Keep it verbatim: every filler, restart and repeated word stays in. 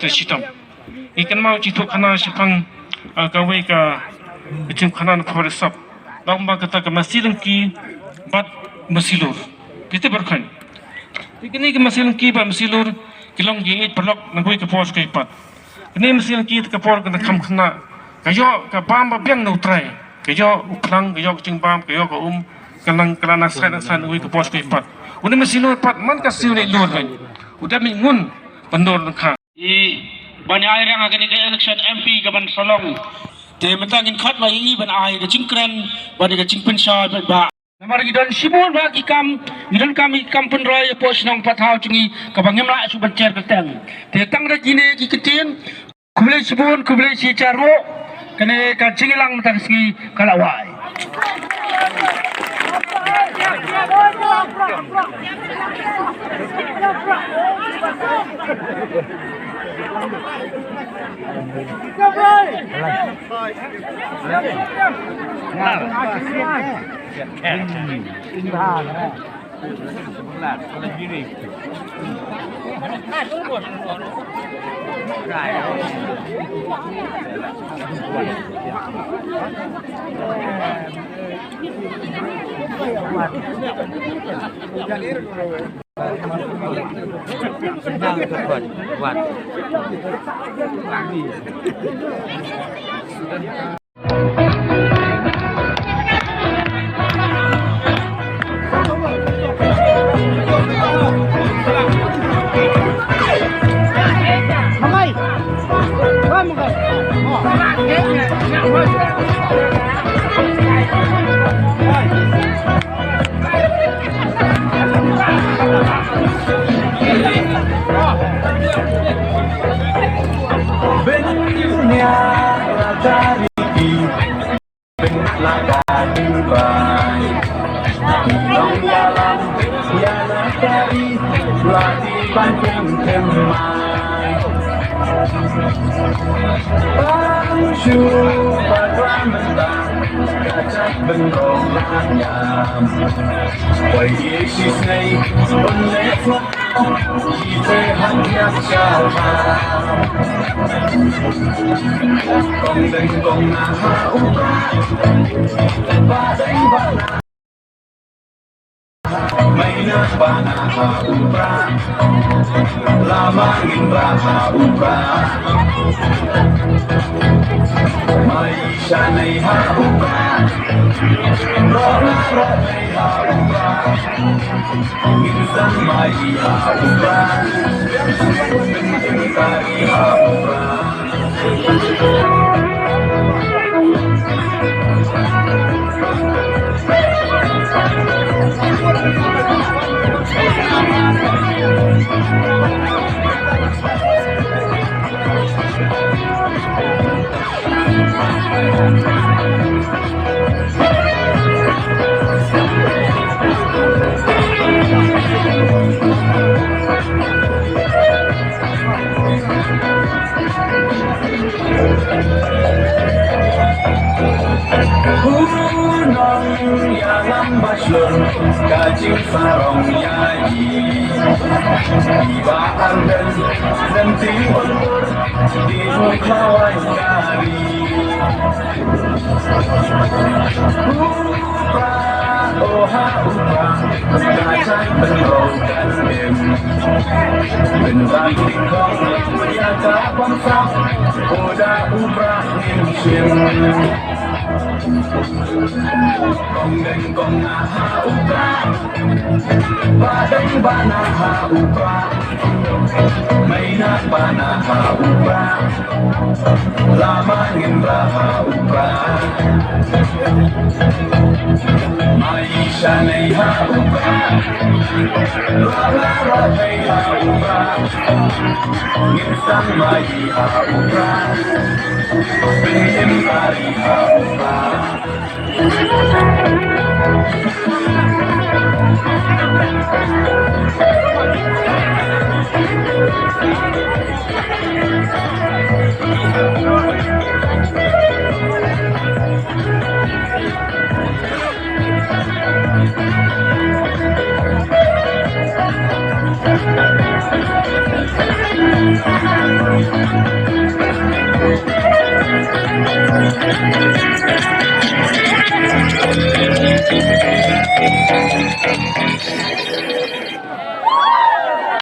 Shitom. Ngi kynmaw jingthoh khana shaphang, ah, kawei ka jingkhana na pdeng sap. Long ba kata ka masi lyngki bad masi lur. Phi tip baroh kane. Te kine ki masi lyngki bad masi lur ki long ki ïeit paralok na kawei ka por sha kawei pat. Kine masi lyngki te ka por ka na kham khynnah. Ka ïoh ka bam ba biang na u trai. Ka ïoh u phlang, ka ïoh ka jingbam, ka ïoh ka um, ka nang, ka la nang sait nang sait na kawei ka por sha kawei pat. Une masi lur pat man ka siew ne lur ne. U dep mih ngun ban dur lyngkha. I ban ai rang ha kane ka election M P ka ban sa long. Te mynta ngin khot ma i ban ai ka jingkren, ban ai ka jingpynshai bad ba. Namar ngi don shibun ba ki kam, ngi don kam, i kam pynroi hapoh shnong pathaw jong ngi kaba ngim lah shuh ban ker kyrteng. Te tang da kine ki ktien, khublei shibun, khublei shihajar nguh, kane ka jingïalang mynta ka sngi ka la wai.